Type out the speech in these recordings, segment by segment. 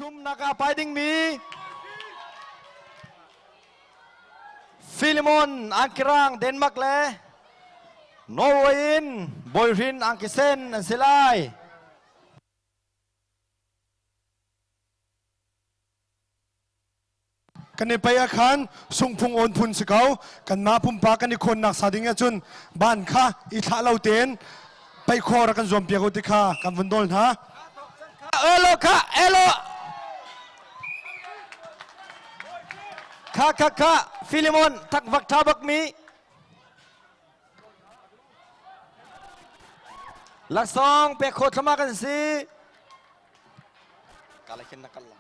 Pathumnak ah pai dingmi Filimon Angkirang Denmark le Norway in Boihrin Angkisen an si lai. Kan i pei ah khan sungphung awn phun si ko. Kanmah pumpak kan i khawnnak sa ding ahcun ban kha i thlah lo tein pei khawh rak kan zuam piak u ti kha kan vun nawl hna. Elo kha elo kha kha kha Filimon thakvak tha bak mi laksawng pek kho thlama kan si kala khin na kal la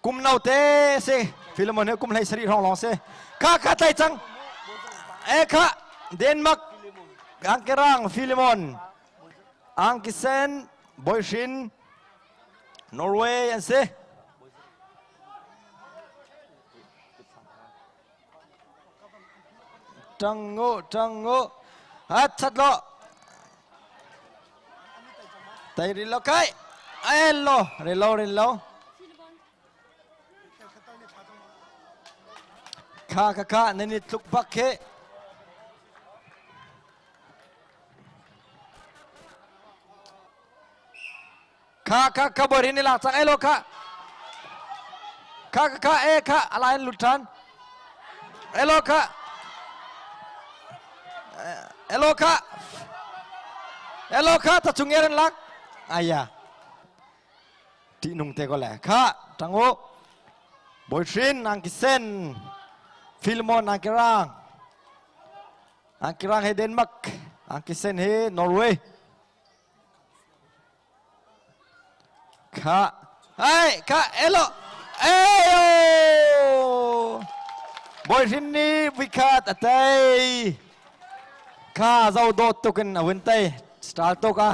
Kum no te si Philemon he kum hlei sarih hrawng lawng si. Kha kha tlai cang. E kha Denmark Angkerang Philemon Angkisen Boihrin Norway an si. Tango tango hat chat lo Tai rin lo kai Elo rin lo rin lo Kha kha kha nan i tluk bak khi Kha kha kha borin ni lak cang elo kha Kha kha kha e kha alai an lut than Elo kha Elo kha Elo kha ta chung an lak Aya Ti nung te ko le kha tango Boyfriend ang kisen Filmon ang kirang Ang kirang he Denmark ang kisen he Norway Kha ai kha elo eyo Bawi Hrin nih vuikhat a tei kha zo dawt tuk in a vun tei star tuk a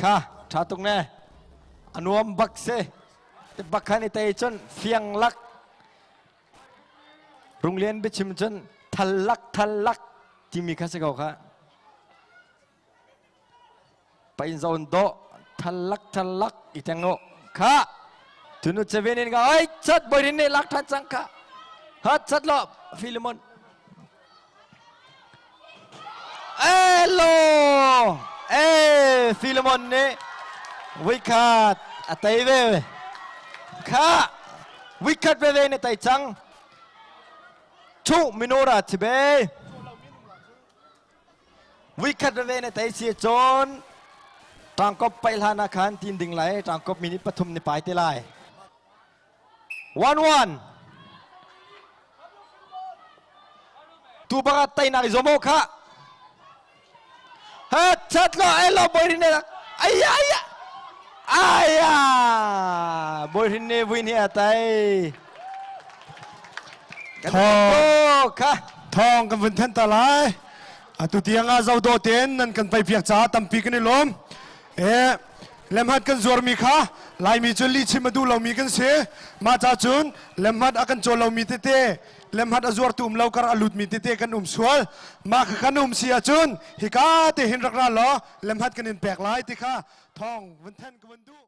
kha tha tuk ne a nuam bak si te bak khan i tei cun fiang lak Runglian biachim cun thal lak thal lak timi kha si ko kha Pain zawn dawh thallak thallak i teng u kha tunu chevin in ka oi chat boirin ne lak than cang kha hat chat lo Philemon Hello eh Philemon ne wikhat a tei ve kha wikhat ve ve ne tai cang chu minora chibe Vuikhat veve na tei si cun ṭangkop paih hlan ah khan tin ding lai ṭangkop minute pathum ni pai te lai. 1-1 Tu baka teinak i zuam kha. Ha chat lo ai lo boy rin ne aya aya aya boy rin ne vui ni atai. Thawng kha thawng kan vun then ta lai. Atu tiang ah zodo ten nan kan pai piak caah tampi kan i lawm. E lemhat kan zuarmi kha Laimi cu lihchim a duh lomi kan si. Mah ca cun lemhat a kan caw lomi tete lemhat a zuartu um lo kar a lutmi tete kan um sual. Mah kha kan um si ahcun hika te hin rak ra law lemhat kan in pek lai ti kha thawng vun then ka vun duh.